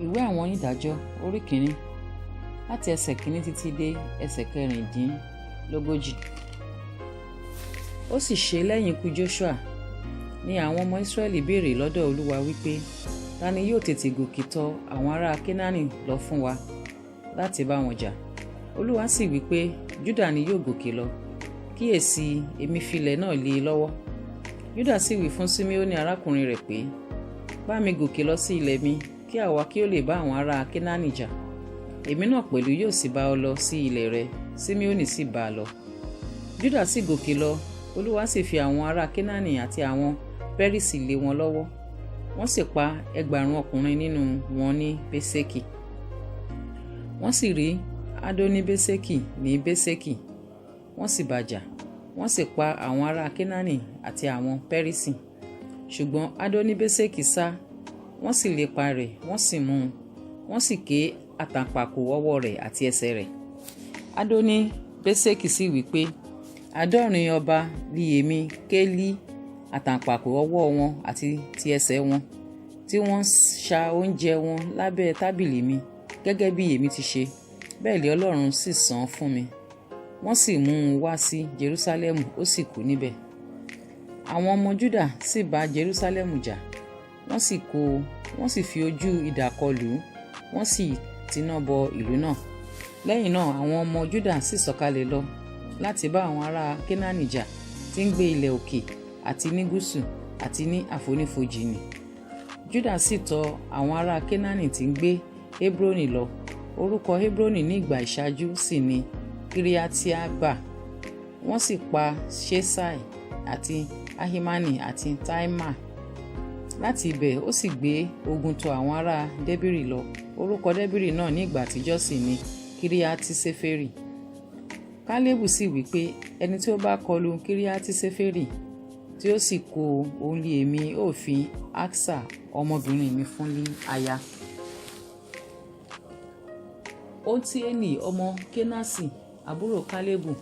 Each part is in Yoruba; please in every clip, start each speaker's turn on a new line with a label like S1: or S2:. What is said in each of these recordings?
S1: Ìwé àwọn Onídàájọ́ orí kìíní láti ẹsẹ̀ kìíní títí dé ẹsẹ̀ 36. Ó sì ṣe lẹ́yìn ikú Joṣua ni àwọn ọmọ Ísírẹ́lì béèrè lọ́dọ̀ Olúwa wípé, ta ni yóò tètè gòkè tọ àwọn ará Kénáánì lọ fún wa láti bá wọn jà? Olúwa sì wí pé, Júdà ni yóò gòkè lọ. Kíyèsí, èmi fi ilẹ̀ náà lé e lọ́wọ́. Júdà sì wí fún Síméónì arákùnrin rẹ̀ pé, bá mi gòkè lọ sí ilẹ̀ mi, kí àwa kí ó lè bá àwọn ará Kénáánì jà. Èmi náà pẹ̀lú yóò sì bá ọ lọ sí ilẹ̀ rẹ. Síméónì sì bá a lọ. Júdà sì gòkè lọ, Olúwa sì fi àwọn ará Kénáánì àti àwọn Pẹ́rísì lé wọn lọ́wọ́. Wọ́n sì pa 2,000 ọkùnrin nínú wọn ní Bésékì. Wọ́n sì rí Adoni-Bésékì ní Bésékì, wọ́n sì bá jà, wọ́n sì pa àwọn ará Kénáánì àti àwọn Pẹ́rísì. Ṣùgbọ́n Adoni-Bésékì sá, wọ́n sì lépa rẹ̀, wọ́n sì mú un, wọ́n sì ké àtàǹpàkò ọwọ́ rẹ̀ àti ẹsẹ̀ rẹ̀. Adoni-Bésékì sì wí pé, 70 ọba li èmi ké lí àtàǹpàkò ọwọ́ wọn àti ti ẹsẹ̀ wọn, tí wọ́n ṣa oúnjẹ wọn lábẹ́ tábìlì mi, gẹ́gẹ́ bí èmi ti ṣe, bẹ́ẹ̀ lé Ọlọ́run sì san fún mi. Wọ́n sì mú un wá sí Jerúsálẹ́mù, ó sì kú níbẹ̀. Àwọn ọmọ Júdà sì bá Jerúsálẹ́mù jà, wọ́n sì kó, wọ́n sì fi ojú idà kọlù, wọ́n sì tiná bọ ìlú náà. Lẹ́yìn náà àwọn ọmọ Júdà sì sọ̀kalẹ̀ lọ láti bá àwọn ará Kénáánì jà tí ń gbé ilẹ̀ òkè àti ní gúúsù àti ní àfonífojì nì. Júdà sì tọ àwọn ará Kénáánì tí ń gbé Hebroni lọ. Orúkọ Hebroni ní ìgbà ìṣáájú sì ni Kiriatiarba. Wọ́n sì pa Ṣeṣai àti Ahimani àti Taima. Láti ibẹ̀ ó sì gbé ogun tọ àwọn ará Debiri lọ. Orúkọ Debiri náà ní ìgbà àtijọ́ sì ni Kiriati-Seferi. Kálébù sì wí pé, ẹni tí ó bá kọlu Kiriati-Seferi tí ó sì kó òun lé èmi ó fi Aksa ọmọbìnrin mi fún ní aya. Otieli ọmọ Kenasi àbúrò Kálébù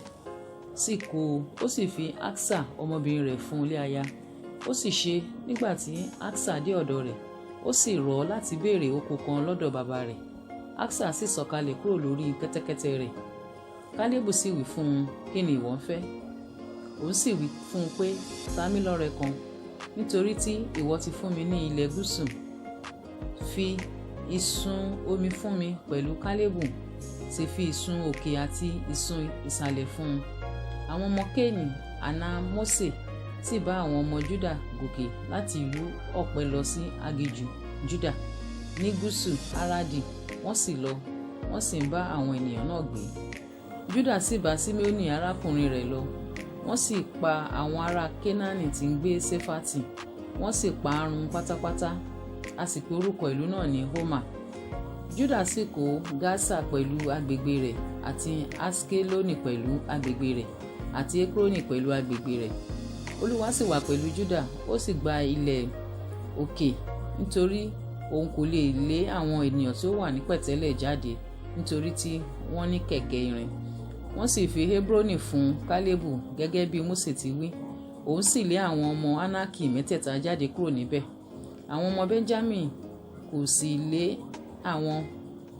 S1: sì kó, ó sì fi Aksa ọmọbìnrin rẹ̀ fún lé aya. Ó sì ṣe nígbà tí Aksa dé ọ̀dọ̀ rẹ̀, ó sì rọ̀ ọ́ láti béèrè oko kan lọ́dọ̀ bàbá rẹ̀. Aksa sì sọ̀kalẹ̀ kúrò lórí kẹ́tẹ́kẹ́tẹ́ rẹ̀. Kálébù sì wí fún un, kí ni ìwọ ń fẹ́? Òun sì wí fún un pé, ta mí lọ́rẹ kan, nítorí tí ìwọ ti fún mi ní ilẹ̀ gúúsù. Fi ìsun omi fún mi pẹ̀lú. Kálébù sì fi ìsun òkè àti ìsun ìsàlẹ̀ fún un. Àwọn ọmọ Kéènì àna Mósè sì bá àwọn ọmọ Júdà gòkè láti ìlú ọ̀pẹ lọ sí aginjù Júdà ní gúúsù Aradi, wọ́n sì lọ, wọ́n sì ń bá àwọn ènìyàn náà gbé. Júdà sì bá Simeoni arákùnrin rẹ̀ lọ, wọ́n sì pa àwọn ará Kénáánì tí ń gbé Sefati, wọ́n sì pa á run pátápátá, a sì pe orúkọ ìlú náà ní Horma. Júdà sì kó Gasa pẹ̀lú agbègbè rẹ̀ àti Askeloni pẹ̀lú agbègbè rẹ̀ àti Ekroni pẹ̀lú agbègbè rẹ̀. Olúwa sì wà pẹ̀lú Júdà, ó sì gba ilẹ̀ òkè, nítorí òun kò lè lé àwọn ènìyàn tí ó wà ní pẹ̀tẹ́lẹ̀ jáde, nítorí tí wọ́n ní kẹ̀kẹ́ irin. Wọ́n sì fi Hebroni fún Kálébù gẹ́gẹ́ bí Mósè ti wí. Òun sì lé àwọn ọmọ Anaki mẹ́tẹ̀ẹ̀ta jáde kúrò níbẹ̀. Àwọn ọmọ Benjamin kò sì lé àwọn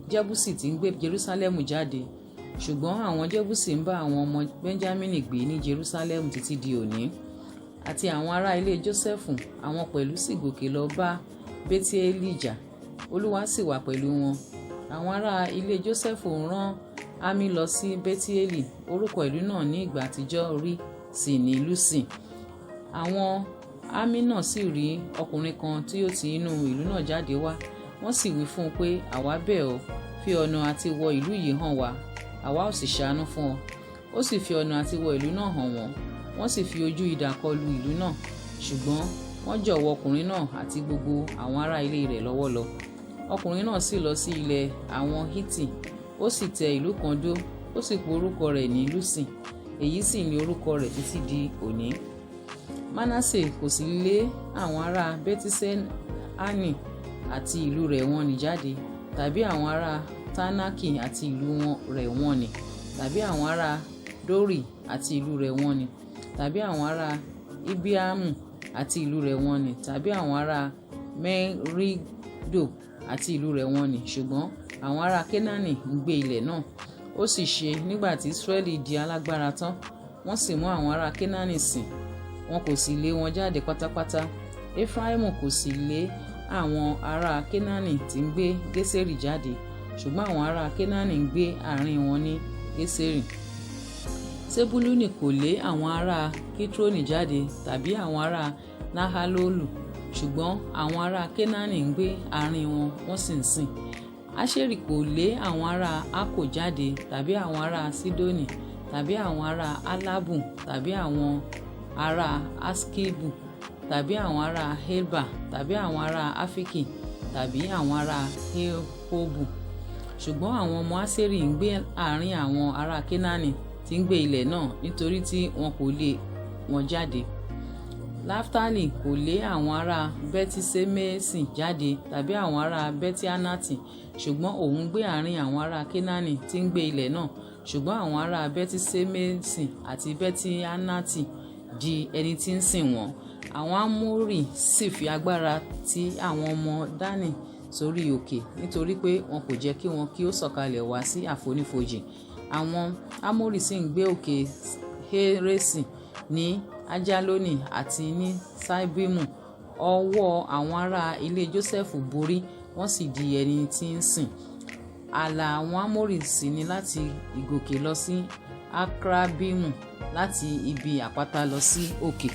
S1: Jẹ́búsì tí ń gbé Jerúsálẹ́mù jáde, ṣùgbọ́n àwọn Jẹ́búsì ń bá àwọn ọmọ Benjamini gbé ní Jerúsálẹ́mù títí di òní. Àti àwọn ará ilé Jósẹ́fù, àwọn pẹ̀lú sì gòkè lọ bá Betieli jà, Olúwa sì wà pẹ̀lú wọn. Àwọn ará ilé Jósẹ́fù rán àmì lọ sí Betieli, orúkọ ìlú náà ní ìgbà àtijọ́ rí sì ní Lúsì. Àwọn àmì náà sì rí ọkùnrin kan tí ó ti inú ìlú náà jáde wá, wọ́n sì wí fún un pé, àwa bẹ̀ ọ́, fi ọ̀nà àti wọ ìlú yìí hàn wá, àwa ó sì ṣàánú fún ọ. Ó sì fi ọ̀nà àti wọ ìlú náà hàn wọ́n, wọ́n sì fi ojú idà kọlu ìlú náà, ṣùgbọ́n wọ́n jọ̀wọ́ ọkùnrin náà àti gbogbo àwọn ará ilé rẹ̀ lọ́wọ́ lọ. Ọkùnrin náà sì lọ sí ilẹ̀ àwọn Hiti, ó sì tẹ ìlú kan dó, ó sì pe orúkọ rẹ̀ ní Lúsì, èyí sì ní orúkọ rẹ̀ títí di òní. Manasse kò sì lé àwọn ará Betiṣeani àti ìlú rẹ̀ wọ̀n nì jáde, tàbí àwọn ará Taanaki àti ìlú rẹ̀ wọ̀n nì, tàbí àwọn ará Dori àti ìlú rẹ̀ wọ̀n nì, tàbí àwọn ará Ibiamu àti ìlú rẹ̀ wọ̀n nì, tàbí àwọn ará Merido àti ìlú rẹ̀ wọ̀n-ọn-nì, ṣùgbọ́n àwọn ará Kénáánì ń gbé ilẹ̀ náà. Ó sì ṣe, nígbà tí Israẹli di alágbára tán, wọ́n sì mú àwọn ará Kénáánì sìn, wọn kò sì lé wọn jáde pátápátá. Efraimu kò sì lé àwọn ará Kénáánì tí ń gbé Gésérì jáde, ṣùgbọ́n àwọn ará Kénáánì ń gbé àárín wọn ní Gésérì. Sebuluni kò lé àwọn ará Kitroni jáde tàbí àwọn ará Nahalolu, ṣùgbọ́n àwọn ará Kénáánì ń gbé àárín wọn, wọ́n sì ń sìn. Aṣeri kò lé àwọn ará Akko jáde tàbí àwọn ará Sidoni tàbí àwọn ará Halabu tàbí àwọn ará Aṣkibu tàbí àwọn ará Helba tàbí àwọn ará Afiki tàbí àwọn ará Rehobu. Ṣùgbọ́n àwọn ọmọ Aṣeri ń gbé àárín àwọn ará Kénáánì tí ń gbé ilẹ̀ náà, nítorí tí wọn kò lé wọn jáde. Naftali kò lé àwọn ará Beti-Ṣemeṣi jáde tàbí àwọn ará Beti-Anati, ṣùgbọ́n òun gbé àárín àwọn ará Kénáánì tí ń gbé ilẹ̀ náà. Ṣùgbọ́n àwọn ará Beti-Ṣemeṣi àti Beti-Anati di ẹni tí ń sìn wọ́n. Àwọn Amori sì fi agbára ti àwọn ọmọ Dani sórí òkè, nítorí pé wọn kò jẹ́ kí wọn kí ó sọ̀kalẹ̀ wá sí àfonífojì. Àwọn Amori sì ń gbé òkè Heresi, ní Ajaloni àti ní Ṣaalbimu. Ọwọ́ àwọn ará ilé Jósẹ́fù borí, wọ́n sì di ẹni tí ń sìn. Ààlà àwọn Amori sì ni láti ìgòkè lọ sí Akrabbimu, láti ibi àpáta lọ sí òkè.